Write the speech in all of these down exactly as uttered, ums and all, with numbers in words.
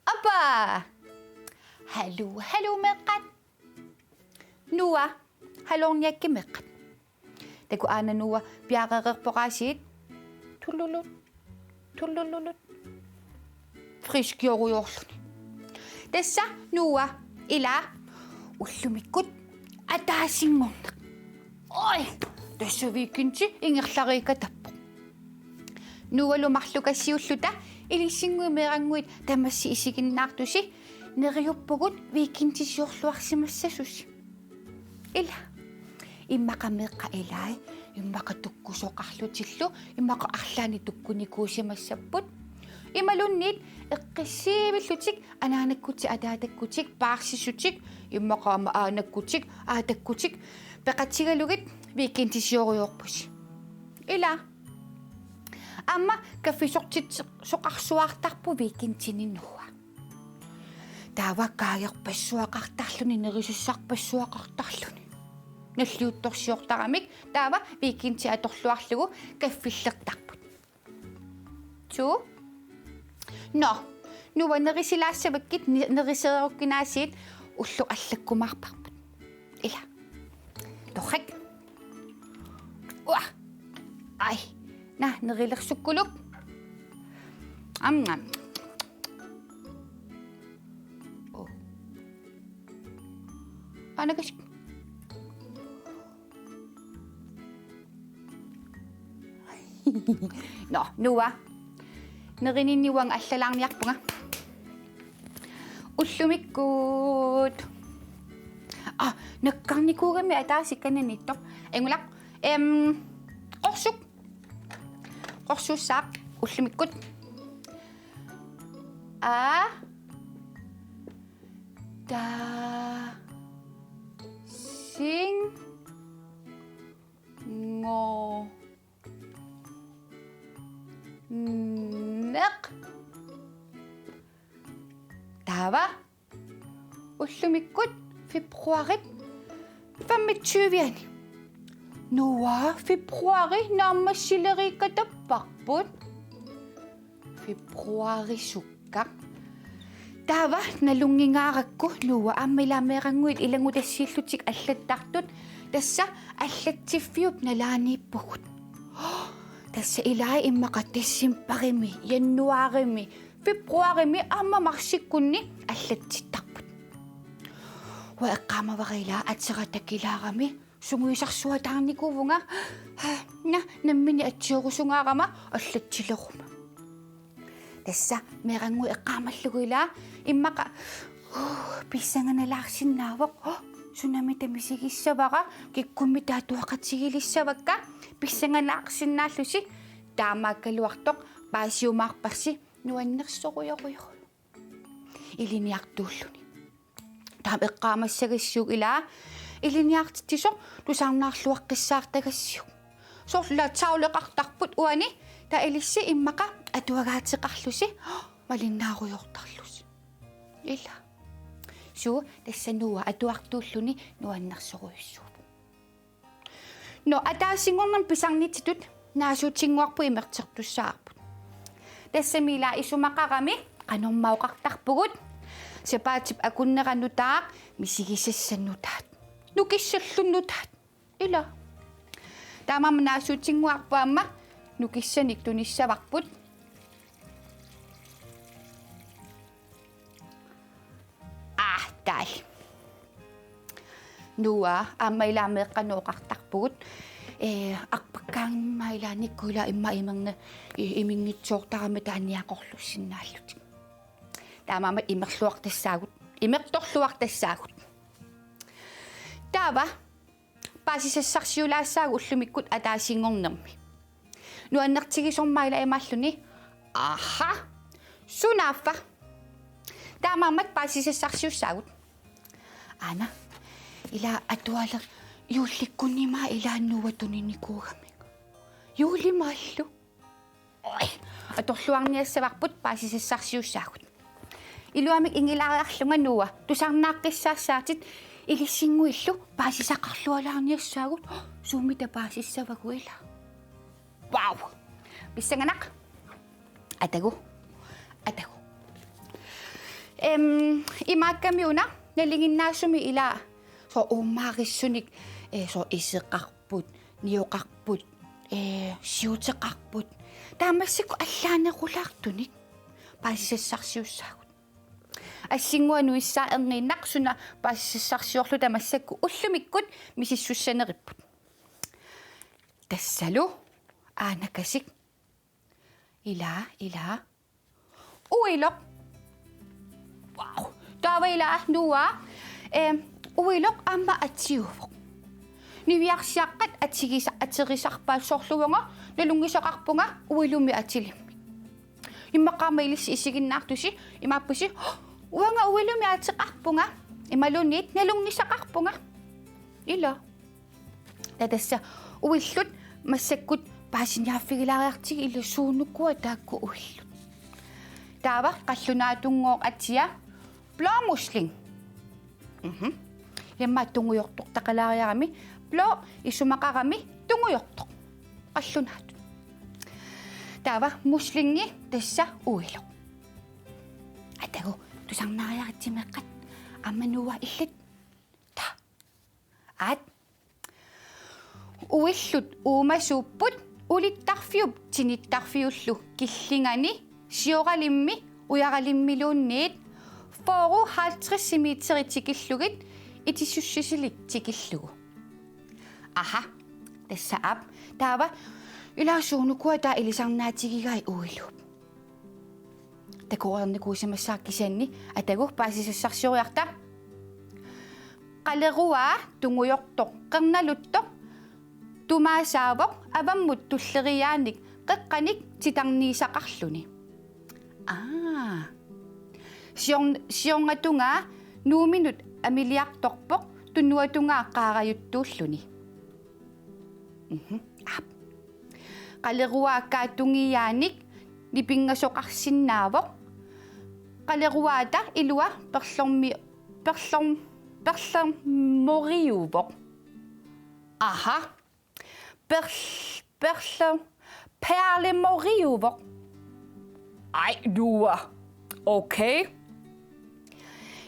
Appa! Haluu, haluu meeqqat. Noah, haluunniakkit meeqqat. Takuuk aana Noah piareereerpoq aasiit. Tullulut, tullulut. Friskiurujoorluni. Tassa Noah, ilaa, ullumikkut ataasinngorneq. Oj, tassa weekendi ingerlariikatappoq. Noahlu marluk assiulluta ilissinnguit meerannguit tamassi isiginnaartusi, neriuppugut weekendisiorluarsimassasusi. Ilaa. Immaqa meeqqat ilaat, immaqa tukkusoqarlutillu, immaqa arlaannik tukkunikuusimassapput. Imaluunniit eqqissiivillutik, anaanakkutik, ataatakkutik, paarsisutik, immaqa aamma aanakkutik, aatakkutik, peqatigalugit weekendisiorujoorpusi. Ilaa. Aamma kaffisortitseqarsuartarpoq weekendini Noah. Taava kaagerpassuaqartarluni, nerisassarpassuaqartarluni. Nalliuttorsiortaramik taava weekendi atorluarlugu kaffillertarput. Suu? Nå, Noah nerisilaassavakkit, ne-, neriseerukkit aasiit, ulloq allakkumaarparput. Ilaa. Torrak. Uah. Aj. Naa, nerilersukkuluk. Am, am. Oh. Anakas. Nå, Noah. Nerininni uanga allalaarniarpunga. Ullumikkut. Ah, nakkarnikuugami ataaseq kananiittoq. Angulaq. Em, qorsuk. Qorsuussaaq ullumikkut. A. Ta. Sing. Ngo. Neq. Taava. Ullumikkut februarip femogtyve-ani. Noah, februari naammassileriikatapparput. Februari sukka. Taava nalunngingaarakku Noah aamma ilaa meerannguit ilanngutassiillutik allattartut, tassa allatsiffiup nalaaniippugut. Tassa ilaa immaqa decembarimi, januaarimi, februarimi aamma marsikkunni allatsittarput. Uanga eqqaamavara ilaa atera takilaarami sungiusarsuataarnikuuvunga. Naa, nammineq atsiorusungaarama allatsileruma. Tassa meerannguit eqqaamallugu ilaa immaqa, uh, pissanganalaarsinnaavoq. Uh, sunamita misigissavara, kikkummita atuaqatigilissavakka, pissanganalaarsinnaallusi, taamaakkaluartoq paasiumaarparsi nuannersorujorujussuuvoq. Ilinniartuulluni. Taama eqqaamassagassiuk ilaa ilinniartitsisoq tusarnaarluaqqissaartagassiuk. Soorlu tauleqartarput uani, taava ilissi immaqa atuagaateqarlusi, malinnaarujoortarlusi. Ilaa. Suu, tassa Noah atuartuulluni nuannersorujussuuvoq. Nå, ataasinngornermi pisarnitsitut naasuutinnguarput imertertussaarput. Tassami ilaa isumaqarami qanormaa oqartarpugut, sapaatip akunnera nutaaq, misigisassat nutaat, nukissallu nutaat. Ilaa. Taamaammat naasuutinnguarput aamma nukissanik tunissavarput. Aa, taali. Noah, aamma ilaa meeqqanut oqartarpugut. Ee, arpakkaanngimmat ilaannikkut ilaa immaqa imerneq, i-, iminngitsoortarami taaniaqorlussinnaallutik. Taamaammat imerluartassaagut. Imertorluartassaagut. Taava paasisassarsiulaassaagut ullumikkut ataasinngornermi. Nuannertigisormaaq ilaa imaalluni: Aha! Sunaaffa? Taamaammat paasisassarsiussaagut. Aana, ilaa atualer-, Juullikkunni ima ilaannuva tuninikuugami. Juulimaallu. Oj, atorluarniassavarput paasisassarsiussaagut. Iluamik ingilaariarlunga Noah, tusarnaaqqissaassaatit ilissinnguillu paasisaqarlualaarniassaagut, suummita paasissavagut ila. Wow! Pissanganaq. Atagu. Atagu. Em, imaakkami una nalinginnaasumik ila soorlu uummarissunik, eh, soorlu iseqarput, nioqarput, eh, siuteqarput. Taava massakkut allaanerulaartunik paasisassarsiussaagut. Assinnguaq nuissaaq erniinnaq suna paasisassarsiorluta massakkut ullumikkut misissussaneripput. Tassalu aanakasik. Ila, ila. Uiloq. Wow. Taava ila Noah. Em, uiloq aamma atiuvoq. Niviarsiaqqat atigisa-, aterisarpaat soorlu uanga nalunngisaqarpunga uilumik atilimmik. Immaqa aamma ilissi isiginnaartusi, imaappusi, uanga uilumik ateqarpunga, imaluunniit nalunngisaqarpunga. Ila. Taava tassa uillut massakkut paasiniaaffigilaariartigit ila suunukua taakku uillut. Taava qallunaatunngooq atia blå musling. Mhm. Imaappoq tungujortortaqalaariarami, blå isumaqarami tungujortoq. Qallunaatut. Taava muslingi tassa uiloq. Atagu, tusarnaariaritsi meeqqat, aamma Noah illit. Ta. Aat. Uillut uumasuupput ulittarfiup tinittarfiullu killingani sioralimmi ujaralimmiluunniit fyrre halvtreds meterit tikillugit itisussisilik tikillugu. Aha, tassa aap. Taava ila suunukua taava ilisarnaatigigai uiluup. Takoreernikuusimassaaq kisianni atagu paasisassarsioriarta. Qaleruaa tungujortoq qernaluttoq tumaasaavoq avammut tulleriiaanik qeqqanik titarniisaqarluni. Aa. Siorn-, siornatungaa Nuumminut amiliartorpoq tunuatungaa qaarajuttuulluni. Mhm. Aap. Qaleruaa kaatungiiaanik nipinngasoqarsinnaavoq. Qaleruaata ilua perlermi-, perler-, perlermoriuvoq. Aha. Per-, perler-, perlermoriuvoq. Ai, Noah. Okay.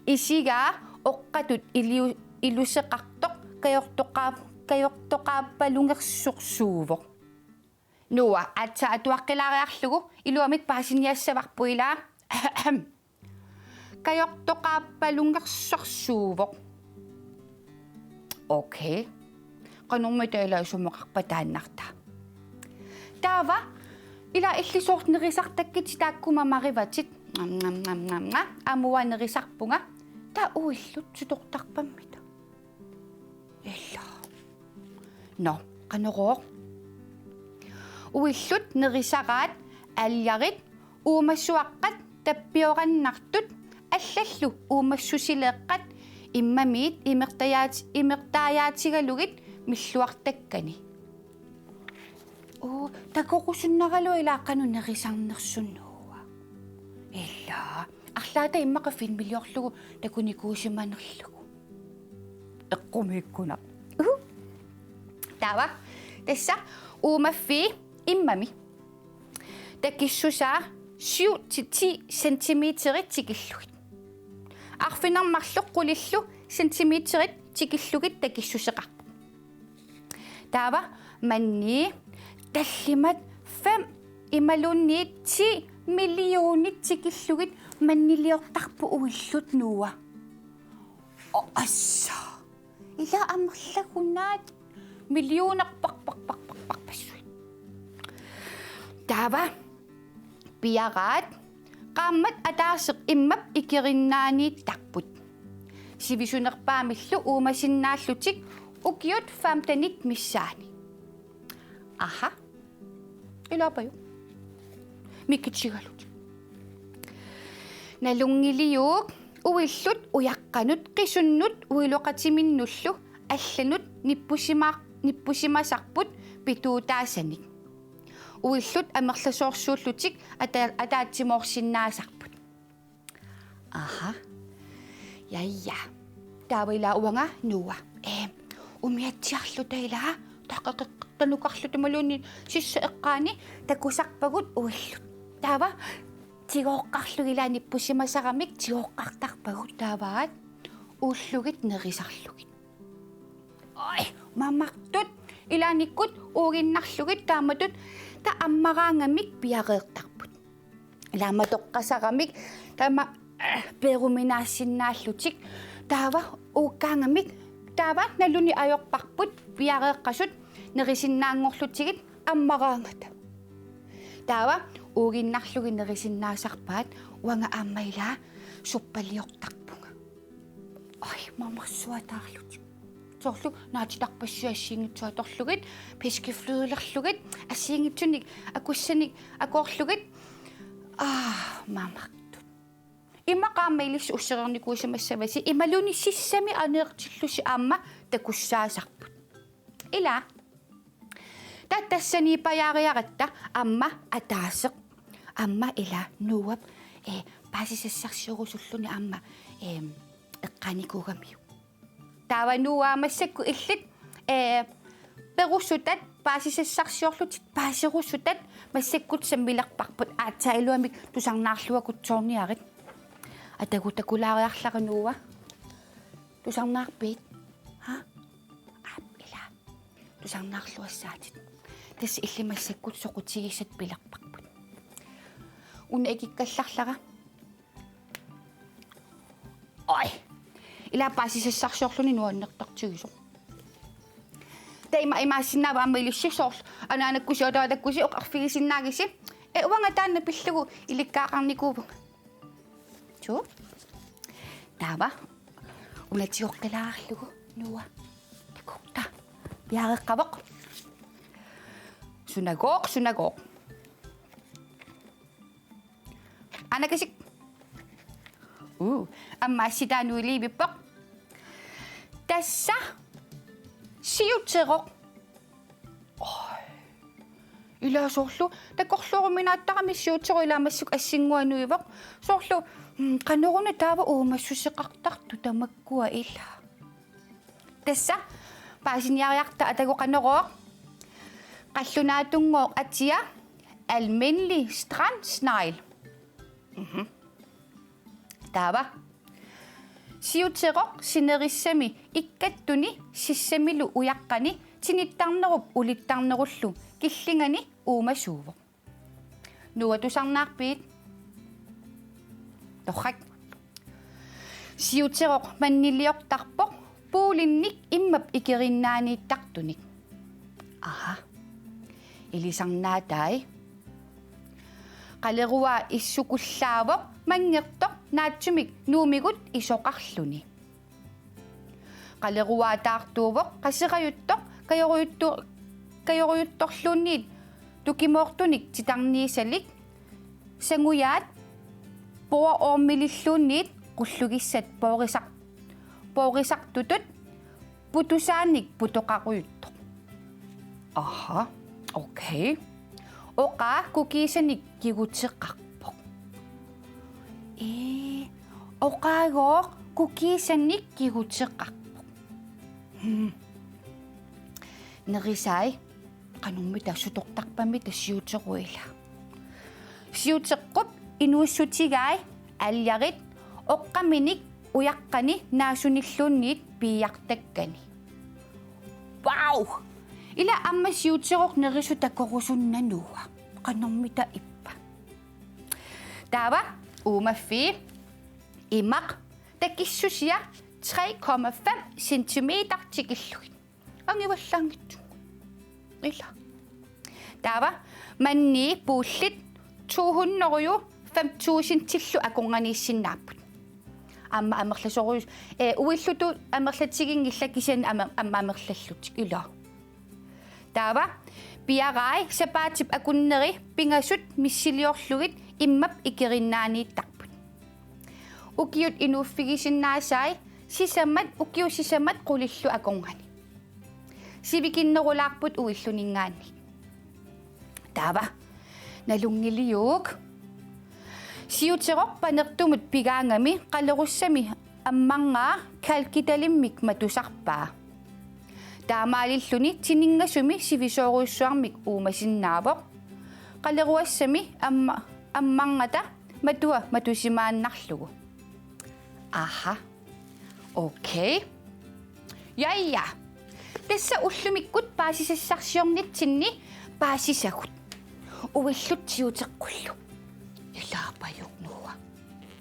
Isigaa oqqatut iliu-, iluseqartoq kajortoqaap-, kajortoqaappalungersorsuuvoq. Noah, aatsaat atuaqqilaariarlugu iluamik paasiniassavarput ilaa. Kajortoqaappalungersorsuuvoq. Okay. Qanormita ila isumaqarpa taannartaa. Taava ila illit soorlu nerisartakkatit taakku mamarivatit. Ngam, ngam, ngam, ngam, ngam. Aamma uanga nerisarpunga. Taava uillut sitortarpammita. Ila. Nå, qanorooq. Uillut nerisaraat, algerit, uumasuaqqat tappiorannartut allallu uumassusileeqqat immamiit imertajaat-, imertaajaatigalugit milluartakkani. Uu, takorusunnaraluaq ilaa qanoq nerisarnersunngua. Ila. Arlaata immaqa filmiliorlugu takunikuusimanerlugu. Eqqumiikkunaq. Uhu. Taava. Tassa uumaffii immami. Takissusaa syv til ti centimeterit tikillugit. Arfineq-marluk qulillu centimeterit tikillugit takissuseqarput. Taava manni tallimat fem imaluunniit ti millionit tikillugit manniliortarput uillut Noah. O, assa. Ila amerlagunaat millionerpassuit. Taava piaraat qaammat ataaseq immap ikerinnaaniittarput. Sivisunerpaamillu uumasinnaallutik ukiut femtenit missaanni. Aha. Ilaapajuk. Mikitigalutik. Nalunngiliuk uillut ujaqqanut qisunnut uiloqatiminnullu allanut nippusima-, nippusimasarput pituutaasanik. Uillut amerlasoorsuullutik ata-, ataatsimoorsinnaasarput. Aha. Ja, ja. Taava ila uanga Noah. Ee, umiatsiarluta ila taqeqeqqanukarluta imaluunniit sissap eqqaani takusarpagut uillut. Taava tigooqqarlugit ila nippusimasaramik tigooqqartarpagut taavaat uullugit nerisarlugit. Oj, mamartut ilaannikkut uuginnarlugit taamatut taava ammaraangamik piareertarput. Ila matoqqasaramik taama, eh, peeruminaassinnaallutik taava uukkaangamik taava naluni ajorparput piareeqqasut nerisinnaanngorlutigit ammaraangata. Taava uuginnarlugit nerisinnaasarpaat uanga aamma ila suppaliortarpunga. Oj, mamarsuataarlutik. Soorlu naatitarpassuit assigiinngitsut atorlugit, peskeflydelerlugit, assigiinngitsunik akussanik akoorlugit. Aa, mamartut. Imaqa aamma ilissi ussereernikuusimassavasi imaluunniit sissami aneertillusi aamma takussaasarput. Ila. Taava tassani pajaariaratta aamma ataaseq. Aamma ila Noahp, eh, paasisassarsiorusulluni aamma, em, eqqaanikuugamiuk. Taava Noah massakkut illit, eh, perusutat paasisassarsiorlutit paaserusutat massakkut sammilerparput aatsaat iluamik tusarnaarluakutsoorniarit. Atagu takulaariarlara Noah. Tusarnaarpit? Ha? Aap, ila. Tusarnaarluassaatit. Tassa illit massakkut soqutigisat pilerparput. Una ikikkallarlara. Oj. Ila paasisassarsiorluni nuannertartigisoq. Taava ima imaassinnaavoq aamma ilissi soorlu. Anaanakkusi ataatakkusi oqarfigisinnaagisi. Ee, uanga taanna pillugu ilikkagaqarnikuuvunga. Suu. Taava. Una tigooqqilaarlugu Noah. Takuuk taava. Piareeqqavoq. Sunagooq, sunagooq. Anakasik. Uu, aamma assitaanut iliivippoq. Tassa siuteroq. Oj. Ila soorlu takorlooruminaattarami siuteroq ila massakkut assinnguaq nuivoq. Soorlu, mm, qanoruna taava uumassuseqartartoq tamakkua ila. Tassa paasiniariarta atagu qanorooq. Qallunaatunngooq atia almindelig strandsnegl. Mhm. Taava. Siuteroq sinerissami ikkattuni sissamilu ujaqqani tinittarnerup ulittarnerullu killingani uumasuuvoq. Noah, tusarnaarpit? Torrak. Siuteroq manniliortarpoq puulinnik immap ikerinnaaniittartunik. Aha. Ilisarnaatai. Qaleruaa issukullaavoq manngertoq naatsumik Nuummigut isoqarluni. Qaleruaa taartuuvoq qaserajuttoq kajorujuttu-, kajorujuttorluunniit tukimoortunik titarniisalik, sangujaat poorormililluunniit qullugissat poorisar-, poorisartutut putusaanik putoqarujuttoq. Aha, okay. Oqaa kukiisanik kiguteqarpoq. Ee, oqaagooq kukiisanik kiguteqarpoq. Hmm. Nerisai, qanormita sutortarpamita siuterup ila. Siuteqqup inuussutigai aljarit oqqaminik ujaqqani naasunilluunniit piiartakkani. Wow! Ila aamma siuteroq nerisut takorusunnagu. Qanormita ippa. Taava uumaffii imaq takissusia tre komma fem centimeter tikillugit. Angivallaanngitsugut. Ila. Taava mannii puullit to hundrede fem tusindillu akornanniissinnaapput. Aamma amerlasoorus-, ee, uillutut amerlatiginngillat kisianni amer-, aamma amerlallutik ila. Taava piarai sapaatip akunneri pingasut missiliorlugit immap ikerinnaaniittarput. Ukiut inuuffigisinnaasai sisamat, ukiut sisamat qulillu akornanni. Sivikinnerulaarput uilluninngaanniit. Taava. Nalunngiliuk. Siuteroq panertumut pigaangami qalerussami ammarngaa kalkitalimmik matusarpaa. Taamaalilluni tiningasumi sivisoorujussuarmik uumasinnaavoq. Qaleruassami amma-, ammarngata matua matusimaannarlugu. Aha. Okay. Ja, ja. Tassa ullumikkut paasisassarsiornitsinni paasisagut. Uillut siuteqqullu. Ilaapajuk Noah.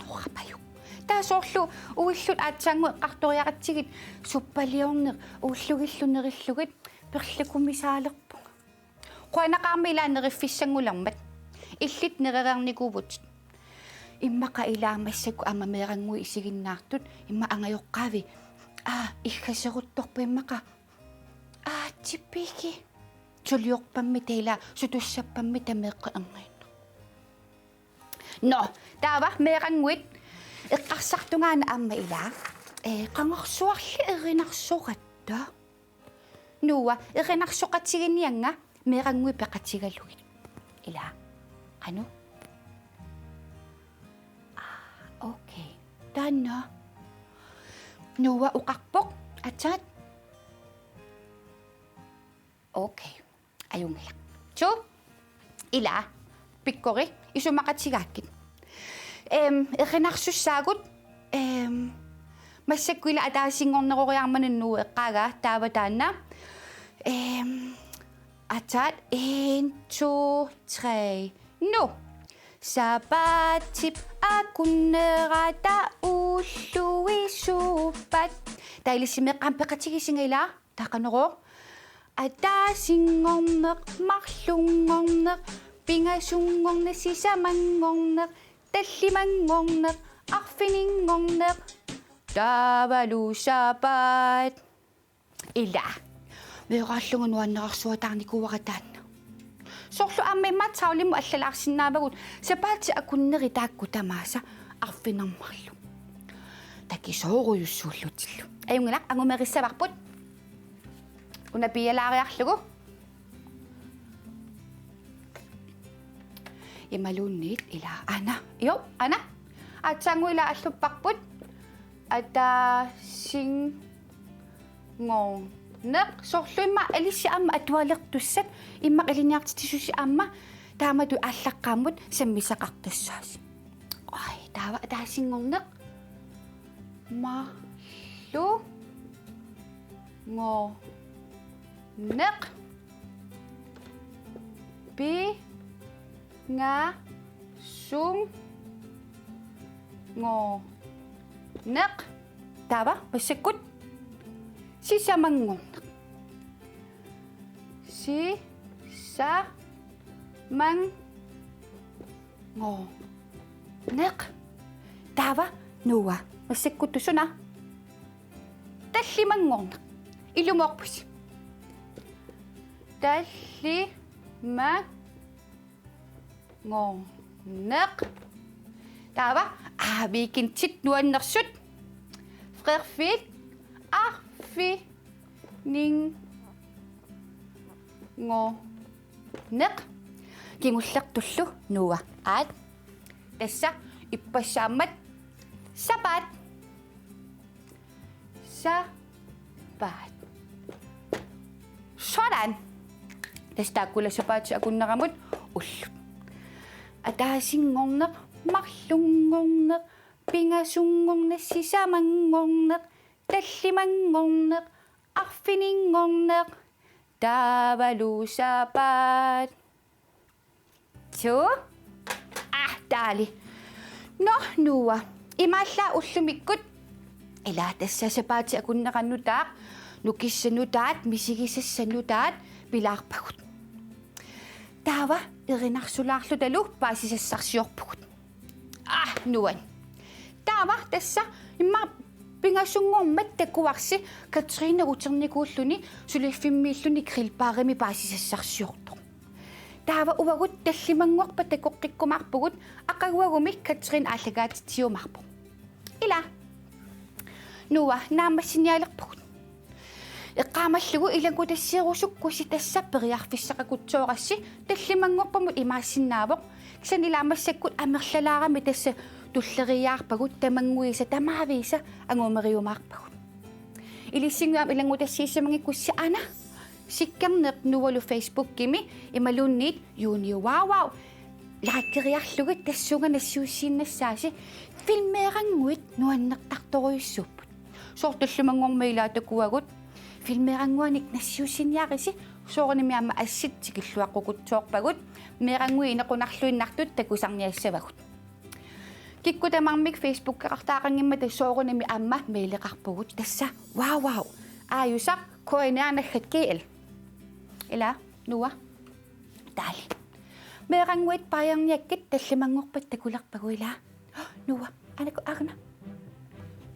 Norapajuk. Taava soorlu uillut aatsaannguaq eqqartoriaratsigit suppaliorneq ullugillu nerillugit perlikumisaalerpunga. Qujanaqaarmi ilaa neriffissanngulermat. Illit nerereernikuuvutit. Immaqa ilaa massakkut aamma meerannguit isiginnaartut, immaqa angajoqqaavi. Aa, iggaseruttorpoq immaqa. Aa, tipiki. Suliorpammi taava ilaa, sutussappammita meeqqat erngiinnaq. Nå, taava meerannguit eqqarsartungaana aamma ilaa. Ee, qangarsuarli erinarsoratta. Noah, erinarsoqatiginiannga meerannguit peqatigalugit. Ilaa. Qanoq? Aa, okay. Taanna. Noah oqarpoq. Aatsaat. Okay. Ajunngilaq. Suu. Ilaa. Pikkori. Isumaqatigaakkit. Em, erinarsussaagut. Em, massakkut ilaa ataasinngorneroriarmat Noah eqqaagaa taava taanna. Em, aatsaat en, to, tre, nu. Sapaatip akunnerata ulluisuuppat. Taava ilissi meeqqat aamma peqatigisinga ilaa. Taava qanorooq? Ataasinngorneq, marlunngorneq, pingasunngorneq, sisamanngorneq, tallimanngorneq, arfininngorneq, taavalu sapaat. Ilaa. Meeraallunga nuannerarsuataarnikuuara taanna. Soorlu aamma immaqa tavlimmut allalaarsinnaavagut sapaatip akunneri taakku tamaasa arfineq-marluk. Takisoorujussuullutillu. Ajunngilaq, angumerissavarput. Una piialaariarlugu. Imaluunniit ilaa. Aana. Jo, aana. Aatsaannguaq ilaa allupparput. Ataasinngorneq. Soorlu immaqa ilissi aamma atualertussat. Immaqa ilinniartitsisusi aamma. Taamatut aallaqqaammut sammisaqartassaasi. Oj, taava ataasinngorneq. Marlunngorneq. Pingasunngorneq. Taava massakkut. Sisamanngorneq. Sisamanngorneq. Taava Noah. Massakkut suna? Tallimanngorneq. Ilumoorpusi. Tallimanngorneq. Taava, aa, weekendit nuannersut. Freerfiit, arfininngorneq. Kingullertullu Noah. Aat. Tassa, ippassaammat. Sapaat. Sapaat. Sådan. Tassa taakkua sapaatip akunneramut ullut. Ataasinngorneq, marlunngorneq, pingasunngorneq, sisamanngorneq, tallimanngorneq, arfininngorneq, taavalu sapaat. Suu? Ah, taali. Nå, Noah. Imaallaat ullumikkut. Ilaa tassa sapaatip akunnera nutaaq, nukissaq nutaat, misigisassat nutaat, pilaarpagut. Taava erinarsulaarlutalu paasisassarsiorpugut. Ah, nuann. Taava tassa immaqa pingasunngormat takuarsi Katrine uternikuulluni suliffimmiilluni grillbarimi paasisassarsiortoq. Taava uagut tallimanngorpat takoqqikkumaarpugut aqaguagumik Katrine aallakaatitsiumaarpoq. Ilaa. Noah, naammassinialerpugut. Eqqaamallugu ilanngutassiorusukkussi tassa periarfissaqaqutsoorassi tallimanngorpamut imaassinnaavoq. Kisianni ilaa massakkut amerlalaarami tassa tulleriiaarpagut tamannguisa tamaviisa angumeriumaarpagut. Ilissinnguamik ilanngutassiissamanngikkussi aana Sikkerneq Noahlu Facebookimi imaluunniit Juuni Wow Wow likeriarlugit tassunga nassiussiinnassaasi filmeerannguit nuannertartorujussuupput. Soorlu tallimanngormat ilaa takuagut filmeerannguanik nassiussiniarisi soorunami aamma assit tikilluaqqukutsoorpagut meerannguit inequnarluinnartut takusarniassavagut. Kikkut tamarmik Facebookeqartaqanngimmata soorunami aamma maileqarpugut tassa wow wow aajusaq K N R naggat G L. Ilaa, Noah. Taali. Meerannguit Bayerniakkit tallimanngorpat takulerpagut ilaa. Noah, anaku arna.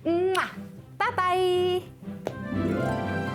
Mwah! Bye bye!